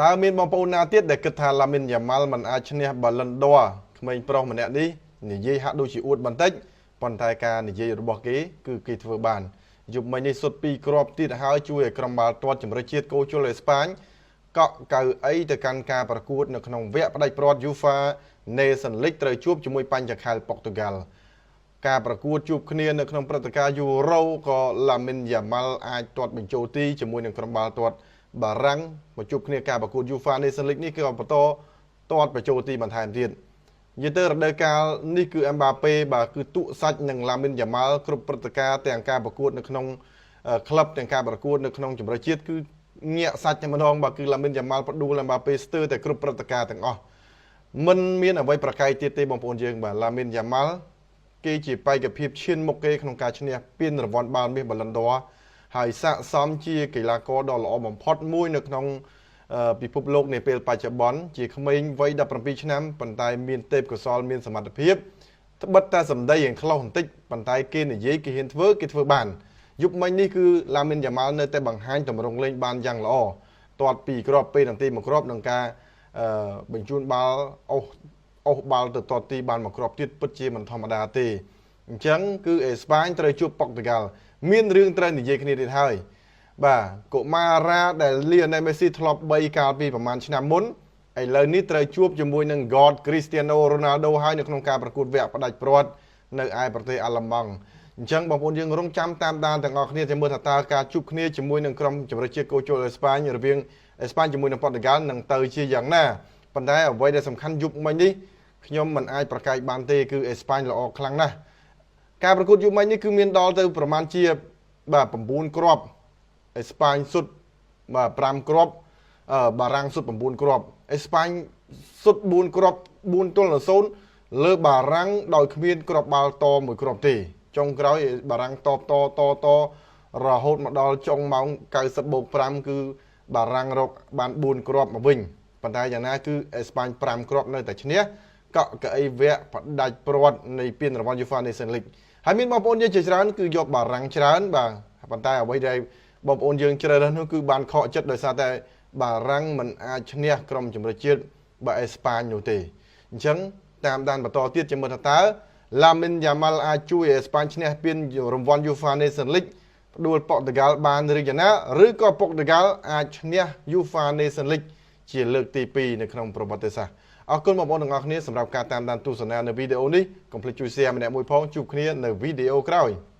តើមានបងប្អូនណាទៀតដែលគិតថាឡាមីនយ៉ាម៉ាល់មិនអាចឈ្នះ Ballon d'Or ក្មេងប្រុសម្នាក់នេះនិយាយហាក់ដូចជាអួតបន្តិចប៉ុន្តែការនិយាយរបស់គេគឺគេធ្វើបានយប់មិញនេះសុទ្ធពីរគ្រាប់ទៀតហើយជួយឲ្យក្រុមបាល់ទាត់ជម្រើសជាតិកូជុលអេស្ប៉ាញកក់កៅអីទៅកាន់ការប្រកួតនៅក្នុងវគ្គផ្ដាច់ព្រាត់ UEFA Nations League ត្រូវជួបជាមួយបញ្ចខែលប៉ុកទុយហ្គាល់ការប្រកួតជួបគ្នានៅក្នុងព្រឹត្តិការណ៍យូរ៉ូក៏ឡាមីនយ៉ាម៉ាល់អាចទាត់បញ្ចូលទីជាមួយនឹងក្រុមបាល់ទាត់បារាំងមកជួបគ្នាការប្រកួត UEFA Nations League នេះគឺបន្តទាត់បញ្ចូលទីបន្ថែមទៀតនិយាយទៅរដូវកាលនេះគឺអេមបាប៉េបាទគឺទក់សាច់នឹងឡាមីនយ៉ាម៉ាល់គ្រប់ព្រឹត្តិការណ៍ទាំងការប្រកួតនៅក្នុងក្លឹបទាំងការប្រកួតនៅក្នុងជម្រើសជាតិគឺញាក់សាច់តែម្ដងបាទគឺឡាមីនយ៉ាម៉ាល់ផ្ដួលអេមបាប៉េស្ទើរតែគ្រប់ព្រឹត្តិការណ៍ទាំងអស់មិនមានអ្វីប្រកែកទៀតទេបងប្អូនយើងបាទឡាមីនយ៉ាម៉ាល់គេជាបេក្ខភាពឈានមុខគេក្នុងការឈ្នះពានរង្វាន់បាល់មាស Ballon d'Or ហើយស័ក្តិសមជាកីឡាករដ៏ល្អបំផុតមួយនៅក្នុងពិភពលោកនាពេលបច្ចុប្បន្នជាក្មេងវ័យ17ឆ្នាំប៉ុន្តែមានទេពកោសល្យមានសមត្ថភាពត្បិតតែសម្ដីយ៉ាងខ្លុសបន្តិចប៉ុន្តែគេនិយាយគេហ៊ានធ្វើគេធ្វើបានយប់មិញនេះគឺឡាមីនយ៉ាម៉ាល់នៅតែបង្ហាញទម្រង់លេងបានយ៉ាងល្អទាត់ពីរគ្រាប់ពេលនាទីមួយគ្រាប់នឹងការបញ្ជូនបាល់អូសអូសបាល់ទៅទាត់ទីបានមួយគ្រាប់ទៀតពិតជាមិនធម្មតាទេអញ្ចឹងគឺអេស្ប៉ាញត្រូវជួបប៉ុកទុយហ្គាល់មានរឿងត្រូវនិយាយគ្នាទៀតហើយបាទកុមារាដែលលីអូណែលមេស៊ីធ្លាប់3កាលពីប្រហែលឆ្នាំមុនឥឡូវនេះត្រូវជួបជាមួយនឹង God Cristiano Ronaldo ហើយនៅក្នុងការប្រកួតវគ្គផ្ដាច់ព្រាត់នៅឯប្រទេសអាល្លឺម៉ង់អញ្ចឹងបងប្អូនយើងរងចាំតាមដានទាំងអស់គ្នាចាំមើលថាតើការជួបគ្នាជាមួយនឹងក្រុមជម្រើសជាតិកូជុលអេស្ប៉ាញរវាងអេស្ប៉ាញជាមួយនឹងប៉ុកទុយហ្គាល់នឹងទៅជាយ៉ាងណាប៉ុន្តែអ្វីដែលសំខាន់យប់មិញនេះខ្ញុំមិនអាចប្រកែកបានទេគឺអេស្ប៉ាញល្អខ្លាំងណាស់ការប្រកួតយប់មិញនេះគឺមានដល់ទៅប្រមាណជាបាទ9គ្រាប់អេស្ប៉ាញសុទ្ធបាទ5គ្រាប់បារាំងសុទ្ធ9គ្រាប់អេស្ប៉ាញសុទ្ធ4គ្រាប់4ទល់នឹង0លើបារាំងដោយគ្មានគ្រាប់បាល់តមួយគ្រាប់ទេចុងក្រោយបារាំងតបតតតរហូតមកដល់ចុងម៉ោង90បូក5គឺបារាំងរកបាន4គ្រាប់មកវិញប៉ុន្តែយ៉ាងណាគឺអេស្ប៉ាញ5គ្រាប់នៅតែឈ្នះកក់កៅអីវគ្គផ្ដាច់ព្រាត់នៃពានរង្វាន់ UEFA Nations League ហើយមានបងប្អូនយើងជាច្រើនគឺយកបារាំងច្រើនបាទប៉ុន្តែអ្វីដែលបងប្អូនយើងជ្រើសរើសនោះគឺបានខកចិត្តដោយសារតែបារាំងមិនអាចឈ្នះក្រុមជម្រើសជាតិបាទអេស្ប៉ាញនោះទេអញ្ចឹងតាមដានបន្តទៀតចាំមើលថាតើឡាមីនយ៉ាម៉ាល់អាចជួយអេស្ប៉ាញឈ្នះពានរង្វាន់ UEFA Nations League ផ្ដួលប៉ុកទុយហ្គាល់បានឬយ៉ាងណាឬក៏ប៉ុកទុយហ្គាល់អាចឈ្នះ UEFA Nations League ជាលើកទី2នៅក្នុងប្រវត្តិសាស្ត្រអរគុណបងប្អូនទាំងអស់គ្នាសម្រាប់ការតាមដានទស្សនានៅវីដេអូនេះកុំភ្លេចជួយ share ម្នាក់មួយផងជួបគ្នានៅវីដេអូក្រោយ។